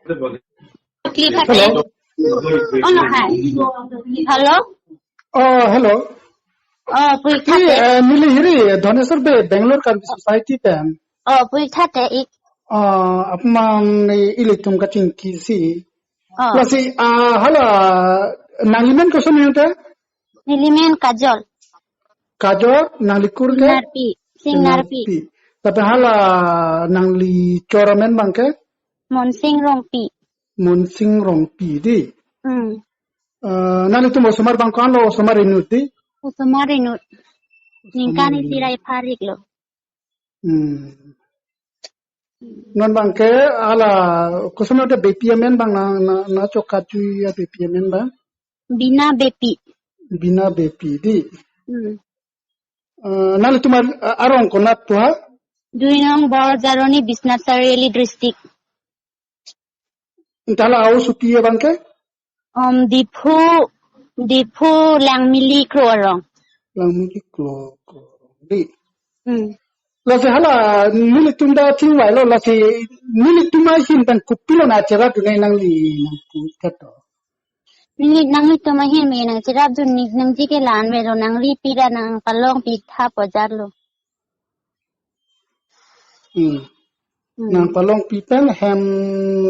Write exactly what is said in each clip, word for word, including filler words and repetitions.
Clip Hello. Hello. Oh, hello. Oh, pui Ki, thate. Eh, neli hiri, Dhaneswar Bey, Bangalore Karbi Society pen. Oh, pui thate ik. Ah, apman, eh, ilitum kachingki si. Oh. Lasi, ah, hala, nangli men koson ante? Neli men Kajol. Kajol, nangli kur ke? Singnarpi. Singnarpi. Singnarpi. Tapi hala nangli chor amen abang ke? Monsing Rongpi. Monsing Rongpi di. Hmm. Eh, nanglitum osomar abang ko-an lo, osomar inut di? Osomar inut. Ningkan Osomar isi inut. Rai pharik lo. Hmm. Non abang ke hala koson ante bepi amen abang na, na, na chokajui abepi amen abang? Bina Bepi. Bina Bepi di. Hmm. Eh, nanglitum ar-, arong konat pu ha? Duinong Borjaroni, Biswanath Chariali district. Ante hala a-o sopi abang ke? Om Diphu, Diphu Langmili Kro arong. Langmili Kro, Kro arong di. Hmm. Lasi hala nelitum ta chingvai lo, lasi nelitum ahin pen kopilo nangcherapdun nangli nangpu kato. Neli nanglitum ahin me nangcherapdun, neli nangji ke la-an avelo, nangripi ra nangpalongpi tha pu ajar lo. Hmm. Hmm. Nangpalongpi pen hem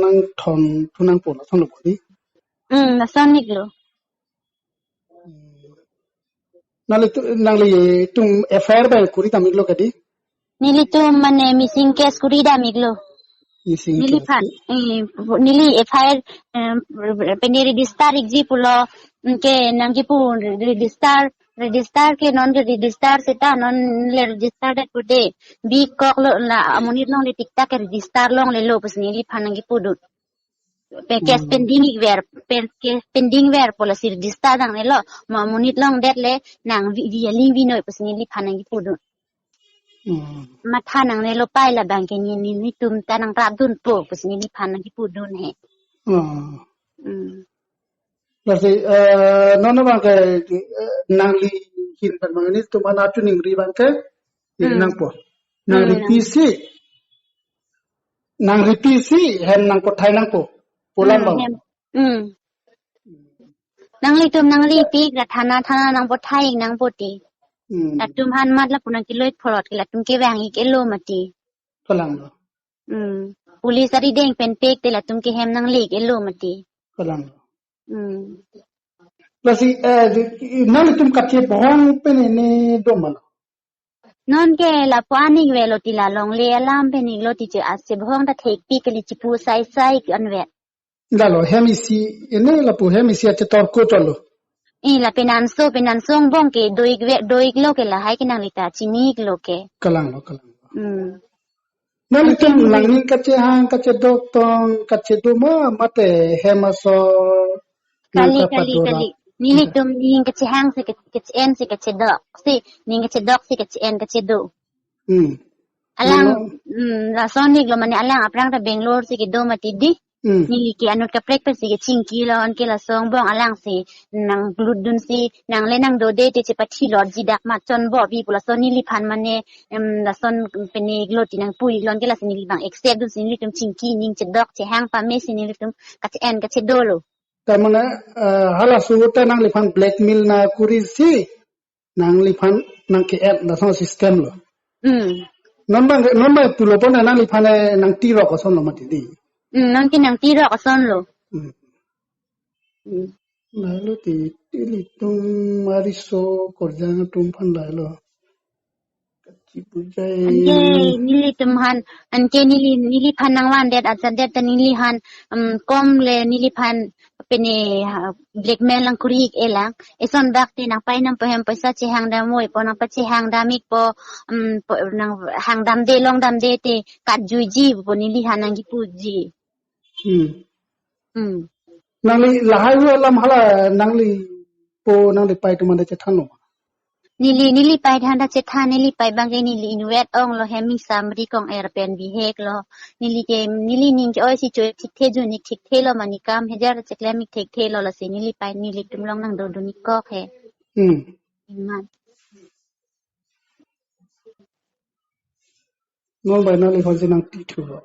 nangthon thu nangpo lason lo di. Hmm, lason ik lo. Hmm. Nanglitum, nanglitum F I R abang kuri dam ik lo kadi? Nelitum mane missing case kuri dam ik lo. Missing case. Neliphan, eh, neli F I R, eh, pene register ikji pulo, ke nangkipu register, register ke non ke register seta non le register det pude. Bikok lo la amonit longle tiktak ke register longlelo pusi neliphan nangkipudun. Pe case Hmm. pending ikver, pe case pending ver pu lasi register nangnelo, ma amonit longdet le nangvi, vi aling vi noi pusi neliphan nangkipudun. Hmm. Matha nangnelo pai labang ke neli, nelitum ta nangrapdunpo pusi neliphan nangkipudun he. Hmm. Hmm. Lasi, eh, non abang ke, eh, nangli ahin pen abang nelitum anak chuningri abang ke, Hmm. nangpo. Hmm. Nangripi si, nangripi si, hem nangpathai nangpo. Pulang Hmm, bang. Hem. Hmm. Nanglitum nangripi ra thana, thana nangpathai nangpo ti. Hmm. Latum han mat lapu nangkilo ik pholot ke latum kevang ik-elo mati. Kalang lo. Hmm. Police arideng pen pek te latum ke hem nangle ik-elo mati. Kalang lo. Hmm. Lasi, eh, di, nanglitum kachebohong pen ini do ma lo? Non ke lapu-an ikvelo ti la longle alam pen iklo ti che achebohong ta thekpi kali, chipu sai sai anvet. Lalo hem isi, ini lapu hem isi achetor ko cholo. Eh, la penanso, penanso angbong ke do ikve, do iklo ke lahai ke nanglita chini iklo ke. Kalang lo, kalang lo. Hmm. Nanglitum Anke neli langning kachehang, kachedok tong, kachedo ma, mate hem aso Kali, nangkapadora. Kali. Nelitum ning kachehang si ke-, kache-en si kachedok. Si, ning kachedok si kache-en kachedo. Hmm. Alang, Mano? Hmm, lason ik lo mane alang aphrang ta Bangalore si kedo mati di. Hmm. Neli ke anut kaprek pen si kechingki lo, anke lason angbong alang si nanglut dun si, nangle nangdode te chepathi lotji dak ma chonbo pi pu lason neliphan mane, em, lason pene iklo ti nangpu iklo, anke lasi neli abang accept dun si nelitum chingki ning chedok chehang pame si nelitum kache-en kachedo lo. Ta mane, eh, halaso ta nangliphan blackmail nangkuri si nangliphan nangke-en lason system lo. Hmm. Non abang, non abang pulo pon nangliphan nangtirok ason lo mati di. Hmm, non ke nangtirok ason lo. Hmm. Hmm. Lahelo ti, ilitum ariso korjang atum aphan lahelo. Kachipujai. Anke nelitum han, anke neli, neliphan nangvandet, ajadet ta neli han, um, kom le neliphan pene, ha, blackmail nangkuri ik-e lang. Eson bak te nangpai nangpo hem poisa chehang dam oi po, nangpachehang dam ikpo, um, po, nanghang damde, long damde te katjuiji pu neli han nangkipuji. Hmm. Hmm. Nangli lahai hu alam hala nangli po nangli pei atum anta chethan lo ma? Neli, neli pei atum anta chethan, neli pei abang ke neli inutvet ong lo, hem ning samri kong-er pen bihek lo. Neli ke, neli ning ke-oi si cho-ik thekthe, jun-ik thekthe lo, mane kam hajar cheklem-ik thekthe lo, lasi neli pei nelitum along nangdodun-ik kok he. Hmm. Iman. Non abang nangliphan si nangtithu lo.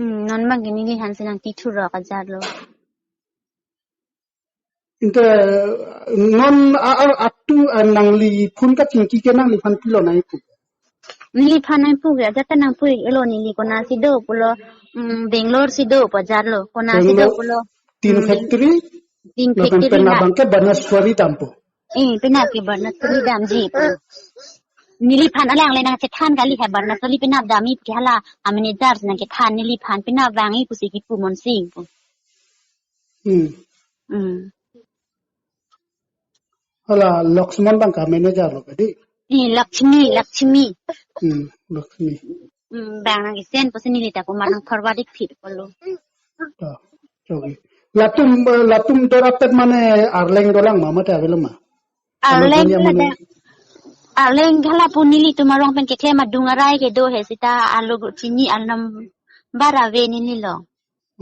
Hmm, non bang ke neli hansi nangtithu rok ajat lo. Inte non a, a, atu, a, nangli phone kachingki ke nangliphan pilo nangpu? Neliphan nangpu ke ajat ta nangpu-iklo, neli konatsi do pulo, mm, Bangalore si do pu ajat lo. Konatsi do Bangalore, pulo, tin mm, factory, tin lapen factory penap na. Abang ke Banaswali dampo. Eh, penap ke Banaswali damji pu. Neliphan alang le nangchethan kali ha, Banaswali penap damji ke hala, a manager si nangchethan, neliphan penap vangji pusi kipu Monsing pu. Hmm. Hmm. Hala Lakshman bang ke manager lo kadi? Eh, Lakshmi, Lakshmi. Hmm, Lakshmi. Hmm, bang nang isen pusi neli ta komat nang forward-ik phit pulo. Ah, okay. Latum, eh, latum dorapet mane Arleng dolang ma, mate avelo ma? Arleng Amar punya mane ada. Arleng hala pu nelitum arong pen keklem adung arai kedo he, seta alo chini anam bar ave neli lo.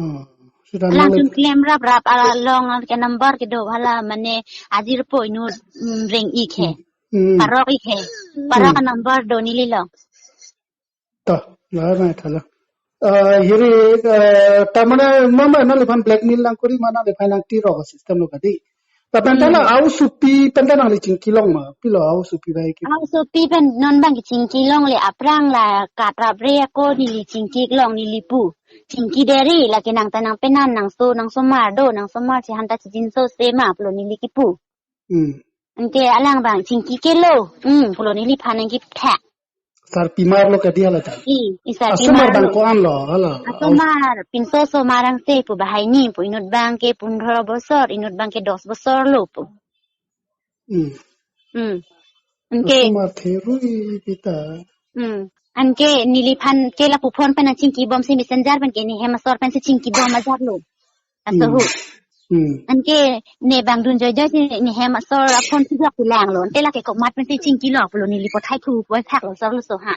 Hmm. Sudah Alangtum nangli klem raprap along ke number kedo hala mane ajir po inut, mm, reng-ik he. Hmm. Hmm. Parok-ik he. Parok Hmm. a number do neli lo. To, la na thala. Eh, hiri, eh, ta mane mama nangliphan blackmail nangkuri ma, nangliphan nangti rok system lo kadi? Lapen ta la Hmm. Aosopi pen ta nangli chingki long ma, pilo Aosopi bai ke? Aosopi pen non bang ke chingki longle, aphrang la katrap re ako neli chingki long neli pu. Chingki deri lake nang ta nangpenan nangso, nangsomar do, nangsomar si han ta chijinso se ma pulo neli kipu. Hmm. Anke alang bang chingki kelo. Hmm, pulo neliphan nangkiptha. Sarpimar lo kadi hala ta? I, i sarpimar Asomar bang lo. Ko-an lo, hala. Asomar, pinso somar angse pu, banghini pu, inut bang ke pundro bosor, inut bang ke dos bosor lo pu. Hmm. Hmm. Anke Asomar therui pita. Hmm. Anke neliphan ke lapu phone pen nangchingki bomsi messenger pen ke ne hem asor pensi chingki bom ajat lo. Aso Hmm. hu. Hmm. Anke ne bang dun joijoi si ne hem asor a phone si blok lang lo. Ante lake komat pensi chingki lo pulo neli pothai thu poi phak lo asor lo so ha.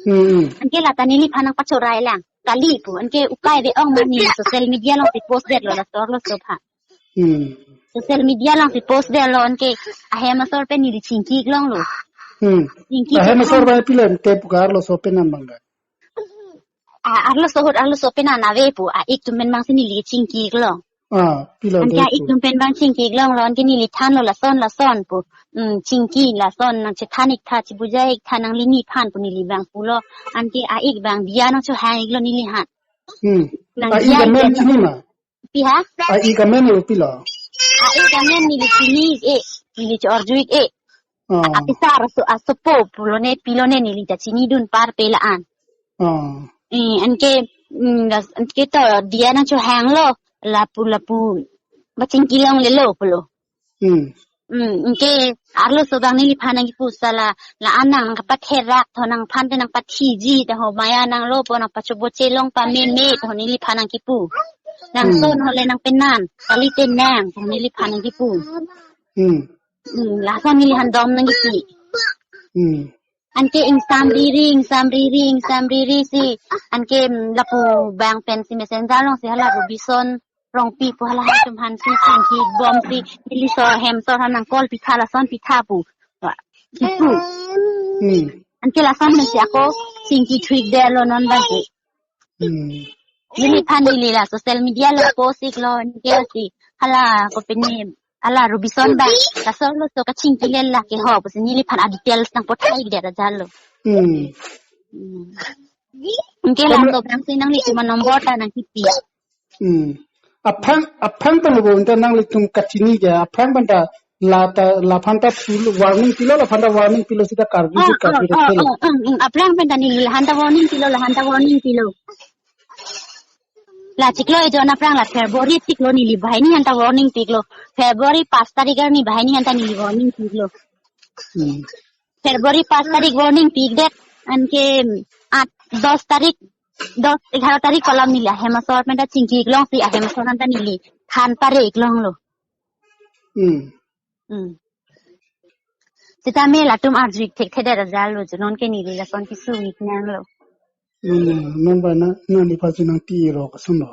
Hmm. Anke lata neliphan nangpachorai lang. Kali pu. Anke upai ave ong ma neli social media alongsi post det lo la asor lo so ha. Hmm. Social media alongsi post det lo anke ahem asor pen neli chingki long lo. Hmm. Chingki Ahem asor pen bai pilo te pu arloso penan bang ke? A, arloso ahut arloso penan ave pu, a-ik atum pen bang si neli chingki long. Ah, pilo Anke te a-ik pu. atum pen bang chingki long lo, anke neli than lo lason lason pu. Hmm, chingki lason nangchethan-iktha, chibujai-iktha nangli nephan pu neli bang pulo. Anke a-ik bang diya nangchohang-ik lo neli han. Hmm. Nang A-ik diya amen ikan. chini ma? Pi ha? A-ik amen lo pilo? A-ik amen neli chini-ik, neli cho-arju-ik. Ah. Apisar aso, asopo pulo ne pilo ne neli ta chinidun par pe la-an. Ah. Eh, anke, mm, das, anke to diya nangchohang lo, lapu, lapu, bachingki longle lo pulo. Hmm. Hmm, anke arloso bang neliphan nangkipu sala, la-an nang nangkapatherak, to nangphan te nangpathiji, te ho maya nang lo po nangpachoboche long pameme, to neliphan nangkipu. Nang Hmm. son hole nangpenan, kalite nang, to neliphan nangkipu. Hmm. Hmm, lason neli han dom nangkipi. Hmm. Anke ingsam riri, ingsam riri, ingsam riri si. Anke, mm, lapu bang pensi messenger alongsi hala Robison Rongpi pu hala atum aphan si chingki bomsi neli so hem asor aphan nang call pitha lason pitha pu. Wa, kipu. Hmm. Anke lason pensi ako chingki thu-ik det lo non bang ke. Hmm. Neliphan neli la social media lo post-ik lo anke si hala kopine hala Robison bang. Laso arloso kachingki le lake ho pusi neliphan a-details nangpathai-ik det ajat lo. Hmm. Hmm. Anke Kom- laso bang si nanglitum anumber ta nangkipi. Hmm. Aphrang, aphrang pen bo inte nanglitum kachini ke, aphrang pen ta la ta, laphan ta pul-, warning pilo, laphan ta warning pilo seta karbi Oh, se karbi oh, oh, pilo. Oh, mm, mm. Aphrang pen ta neli lahan ta warning pilo, lahan ta warning pilo. La chiklo ejon aphrang la February chiklo neli banghini han ta warning piklo. February pas tarik arni banghini han ta neli warning piklo. Hmm. February pas tarik warning pikdet anke at dos tarik, dos, egaro tarik kolam neli ahem asor pen ta chingki-ik long si ahem asor han ta neli than pare-ik long lo. Hmm. Hmm. Seta me latum arju-ik thekthedet ajat lo, jo non ke neli lason kesung-ik nang lo. Hmm, non bai na, nangliphan si nangti rok ason lo.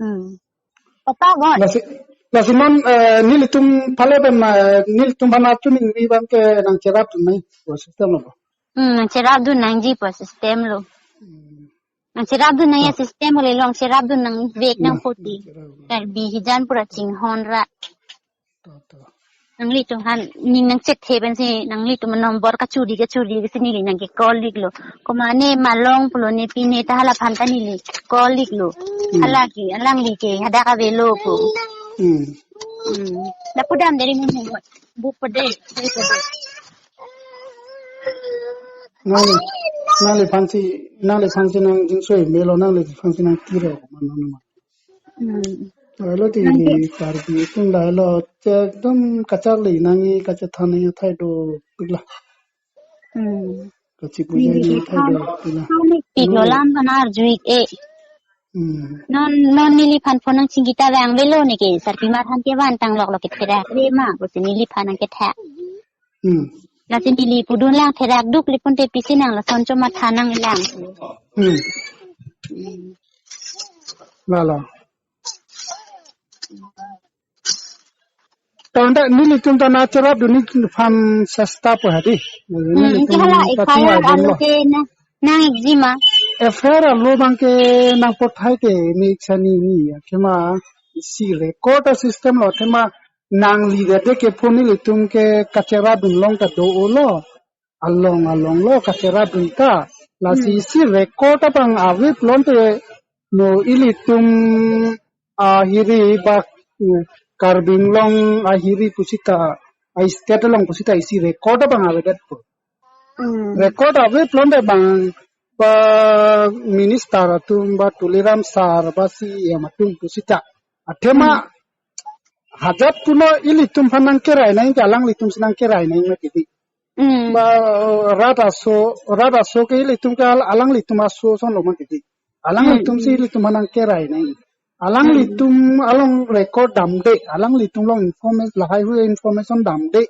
Hmm. Papa, what? Lasi, lasi non, eh, nelitum phale pen ma, nelitum aphan achuning ri bang ke nangcherapdun nangji pu system lo. Hmm, nangcherapdun nangji pu system lo. Hmm. Nangcherapdun nang ya, ah, system le long cherapdun nangvek nang, hmm, poti. Cherap. Karbi hijan pura chinghon ra. To, to. Nanglitum aphan ning nangchethe pensi nanglitum number kachuri kachuri si neli nangke call iklo. Komane malong pulo ne pine ta hala aphan ta neli call iklo. Hmm. Hala ke, alangli ke hadak avelo pu. Hmm. Hmm. Lapu damde ri mun mun. Bu pede, bu pede. Nang, nangliphansi, nangliphansi nangjingsoi melo, nangliphansi nangtiro, mano, mano. Hmm. Alo ti nang ni ke- Karbi atum lahelo, che ekdom kacharli nangji, kachethan nangji athai dopiklo. Hmm. Kachipujai nangji athai dopiklo. Kami piklo, hmm, lam aphan arju ik-e. Hmm. Non, non neliphan phone nangchingki ta vangvelo ne ke, sarpimar aphan ke van tang loklo ke therak re ma, pusi neliphan nangkethak. Hmm. Lasi neli pudun lang therak duk le pun te pisi nang lason choma thanang lang. Hmm. Hmm. Lalo. Tangte nelitum ta nangcherapdun nelitum aphan sesta po hadi. Hmm, nelitum ke hala patung F I R adun alo lo. Ke na, nang ikji ma? F I R alo abang ke nangpathai ke ne iksa ni ni ya. Kema isi record a-system lo, kema nangli gade ke phone nelitum ke kacherapdun long ta do-o lo. Along along lo kacherapdun ta. Lasi, hmm, isi record abang ave pulote no ilitum ahiri bak, eh, Karbi Anglong ahiri pusita, a-state along pusita isi record abang avedet po. Hmm. Record ave pulote bang ba minister atum ba Tuliram sir ba C E M atum pusita. Athema, hmm, hajat puno ilitum aphan nangkerai nangji ke alanglitumsi nangkerai nangji ma titi. Hmm. Ba, eh, rat aso, rat aso ke ilitum ke al-, alanglitum aso ason lo ma titi. Alanglitumsi, hmm, ilitum aphan nangkerai nangji. Alanglitum, hmm, along record damde, alanglitum along information, lahai hui information damde.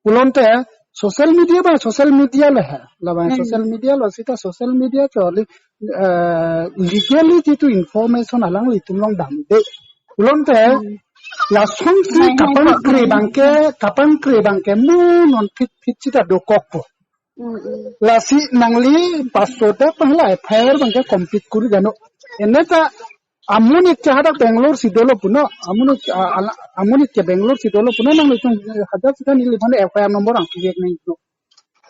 Pulote social media ba social media le ha. Labang, hmm, social media lo sita social media ke only, eh, legally jitu information alanglitum along damde. Pulote, hmm, lasonsi, hmm, kapangkre, hmm, abang ke, kapangkre abang ke mo non phit phit sita dokokpo. Hmm, hmm. Lasi nangli pasoda pahla F I R abang ke complete kuri dano. Ene ta amonit ke hadak Bangalore si dolo puno, amonit, a, ala, amonit ke Bangalore si dolo puno, nanglitum hadak sita neliphan F I R number nangpijek nangji.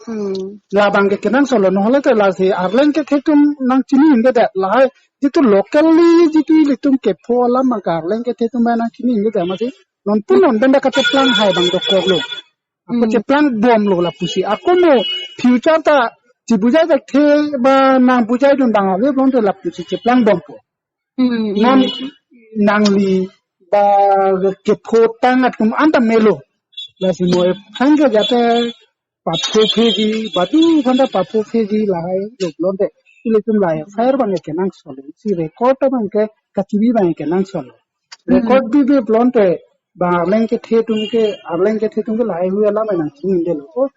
Hmm. Labang ke kenangsot lo, nohole te lasi arleng kethe atum nangchini un'edet, lahai jitu locally jitu ilitum kepho alam abang ke arleng kethe atum ba nangchini un'edet mati, non pun non benda kacheplang hai abang dokoklo. Ako, hmm, cheplang bomlo lapusi. Ako mo future ta chibujai thekthe ba nangbujaidun abang ave pulote lapusi cheplang bompo. Hmm, non, hmm, nangli ba kepho tang atum anta melo. Lasi mo aphrang ke jate papo pheji, badu phanta papo pheji lahai lo pulote. Ilitum lahai F I R abang ke kenangsot lo. Si record abang ke kachibi abang ke kenangsot lo. Hmm. Record bibe pulote ba arleng kethe atum ke, arleng kethe atum ke lahai hui alam nangchini un'edetlo. Oh,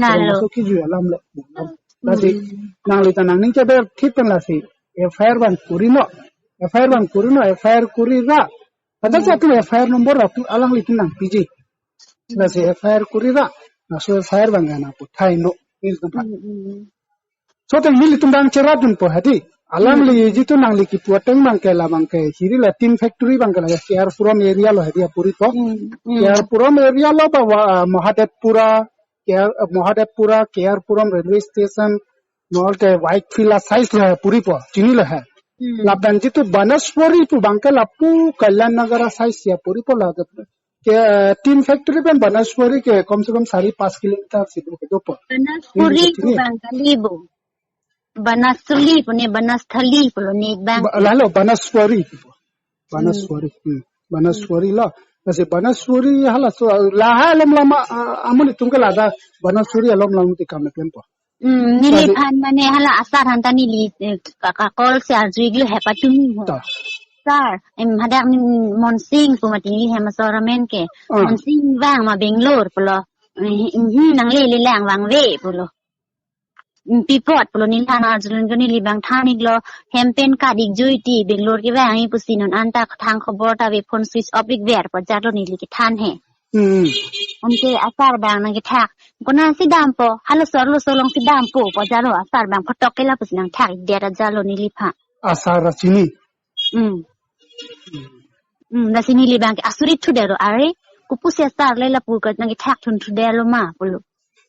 na lo. Maso kiju alam le. Lasi, hmm, nangli ta nangning cheber thik pen lasi F I R abang kuri non. F I R abang kuri non, F I R kuri ra. Pada, hmm, satu F I R number atum alanglitum nangpiji. Lasi F I R kuri ra. Laso F I R abang nangpathai non. Ini tempat. Hmm, hmm. So teng nelitum nangcherapdunpo hadi. Alangli, hmm, jitu nangli kipu ateng abang ke labang ke hiri la tin factory abang ke la K R Puram area lo hadi apuri ko. Hmm, hmm. K R Puram area lo ba wa-, Mahadevpura, K R, Mahadevpura, K R Puram railway station, nohole te Whitefield a-side lo apuri po, chinilo he. Hmm. Lapen jitu Banaswari pu abang ke lapu Kalyan Nagar a-side si apuri po la. Ke, eh, tin factory pen Banaswari ke kom se kom sari pas kilometer si do, do po. Banaswari, hmm, pu chini abang kali bo. Banasthali pu ne, Banasthali pulo ne abang. Ba-, lalo Banaswari pu. Banaswari. Hmm. Hmm. Banaswari lo. Lasi Banaswari halaso lahai alom lama, ah, amonit atum ke ladak Banaswari alom lama ti kam pen po. Hmm, lasi neliphan mane hala asar aphan ta neli, eh, ka, ka call si arju iklo he patumi ho. Ta. Sir, em, hadak ne Monsing pu mati neli hem asor amen ke. Ah. Monsing vang ma Bangalore pulo. Eh, hi, hi, nanglele lang vangve pulo. Hmm, pi apot pulo neliphan arjulun ko, neli abang than iklo, hem pen kat ik jui ti Bangalore kevangji pusi, non anta thang khobor ta ave, phone switch off ikver pu ajat lo neli kethan he. Hmm. Anke asar abang nangkethak. Konatsi dampo, halaso arloso alongsi dampo pu ajatlo, asar abang photok ke lapusi nangthak-ikdet ajatlo neliphan. Asar asini. Hmm. Hmm, lasi neli abang ke asurit thudetlo, are, kopusi asar le lapu ke nangkethak thunthu detlo ma pulo.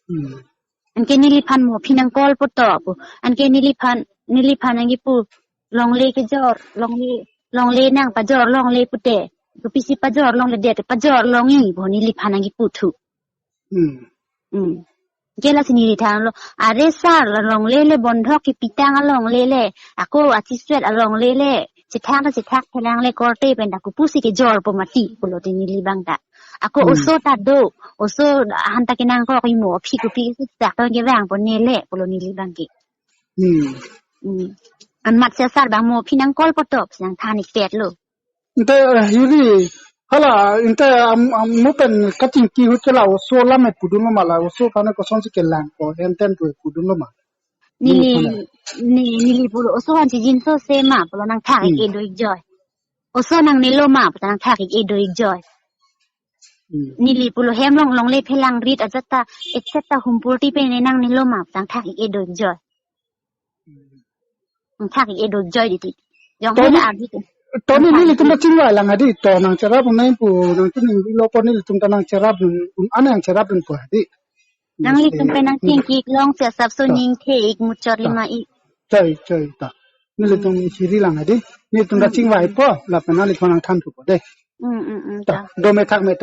Hmm. Anke neliphan mo aphi nang-call poto pu. Anke neliphan, neliphan nangkipu longle kejor, longle, longle nangpajor longle pute. Kopisi pajor longledet, pajor longji pu neliphan nangkipu thu. Hmm. Hmm. Anke lasi neli thanlo, are sar, la longle le bondhok kepitang alongle le, ako achisuet alongle le, chethak ta chethak phelang le korte pen ta kopusi kejorpo mati pulote neli abang ta. Ako Hmm. oso ta do, oso ahan ta kenangkok imo, aphi kopi si chak ta kevangpo ne le pulo neli abang ke. Hmm. Hmm. Anmatsi asar abang mo aphi nang-call poto pusi nangthan-ikdetlo. Ante, eh, hiri, hala, ante, am, am, mo pen kachingki ahut ke la oso alam epudunlo ma, la oso aphan kosonsi kelangpo, henten pu epudunlo ma? Neli, Mo pen. ne, neli pulo oso aphan chijinso se ma pulo nangthak-ik Hmm. edo-ikjoi. Oso nangnelo ma puta nangthak-ik edo-ikjoi. Hmm. Neli pulo hem along longle phelang rit ajat ta, except ta humpurti pen ne nangnelo ma puta nangthak-ik edo-ikjoi. Hmm. Nangthak-ik edo-ikjoi titi. Jong To hela ni, agi tu. to ni Nangthak-ik nelitum ta chingvai lang hadi, to nangcherap nangpo, nangchiningrilo apot nelitum ta nangcherap, un, un, an nangcherapdunpo hadi. Nanglitum pen nangchingki-ik longsi asapso Ah. ningthe-ik muchot To. lima-ik. Choi, choi, to. Nelitum Hmm. hiri lang hadi. Nelitum ta Hmm, chingvaipo, lapen nelitum nangthanthupo de. Hmm, hmm, hmm, To, to. dome thakme to.